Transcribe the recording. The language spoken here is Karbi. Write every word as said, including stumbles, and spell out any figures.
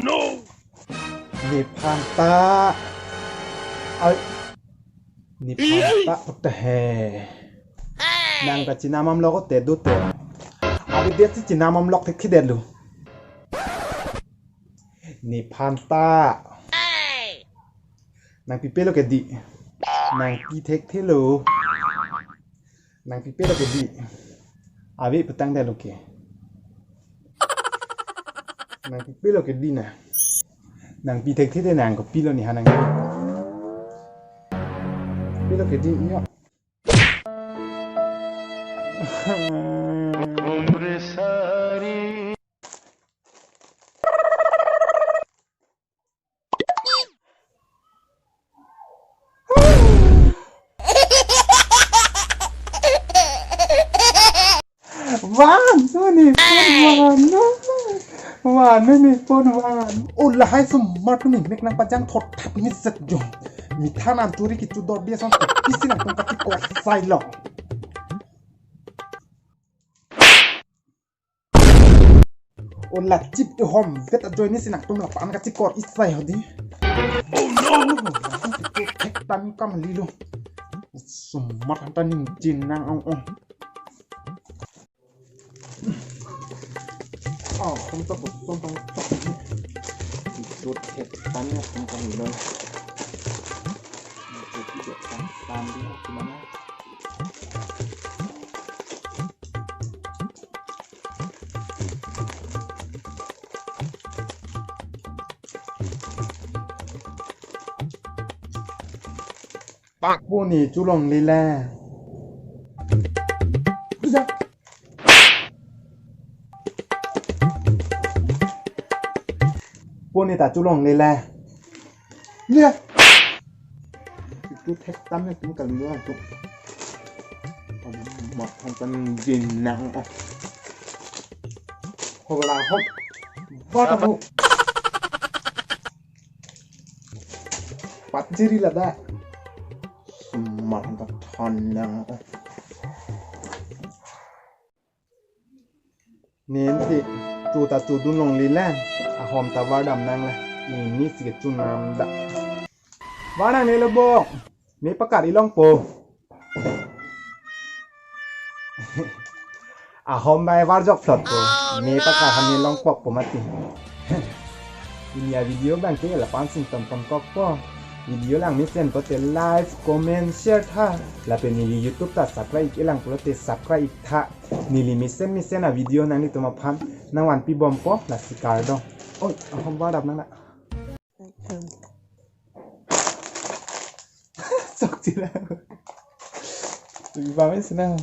Nephan ta. Ai. Nephan ta pute he. Nang ta chinam amlok te do te. Abi dia si chinam amlok thekthe detlo. Nephan ta. Nang pipelo ke di. Nang pi thekthelo. Nang pipelo ke di. Ave putang detlo ke. Nang pipelo ke di na. Nang pi thekthe te nang kopilo ni ha nang. Pilo ke di nyo. Van, noni pon van, no. Van, noni pon van. O lahai sumar tumi mek nangpajang thot thap ni set jong. Mithan an turi ki tudor dia son pisi nangtum kachikor sai lo. O la chip ehom vet ajoine si nangtum lapu-an kachikor isai hodi. Oh no! Thek tan kam lilo. Sumar tan ning jin nang ong ong. Oh, kom to, kom to, kom to. Thek tan ya, kom to lilo. Thek tan, tan di, gimana? Pak puni chulong lila. Puni ta chulong lila. Lia. Itu thek tam ya, itu kali dua tu. Mak hantan jinang. Oh. Hola hop. Bata ho. Pat jiri lada. Sumar hantan thanang. Oh. Nenti, tu ta tu dun long lilang, ahom ta vardam nang la, ini si kechun nam da. Varnang ne lo bong, me pakar ilong po. Ahom bai varjok phlot po, me pakar ham ne long pok po mati. Ini a video bang ke la pansing ton ton kok po. Video lang mesen pote like, comment, share tha. Lapen neli YouTube ta subscribe ik-e lang pulote subscribe ik tha. Neli mesen mesen a video nanglitum aphan nangvanpi bompo, lasi kardom. Oi, ahom vardam nang na. Sok chila. Tui ba mesen na.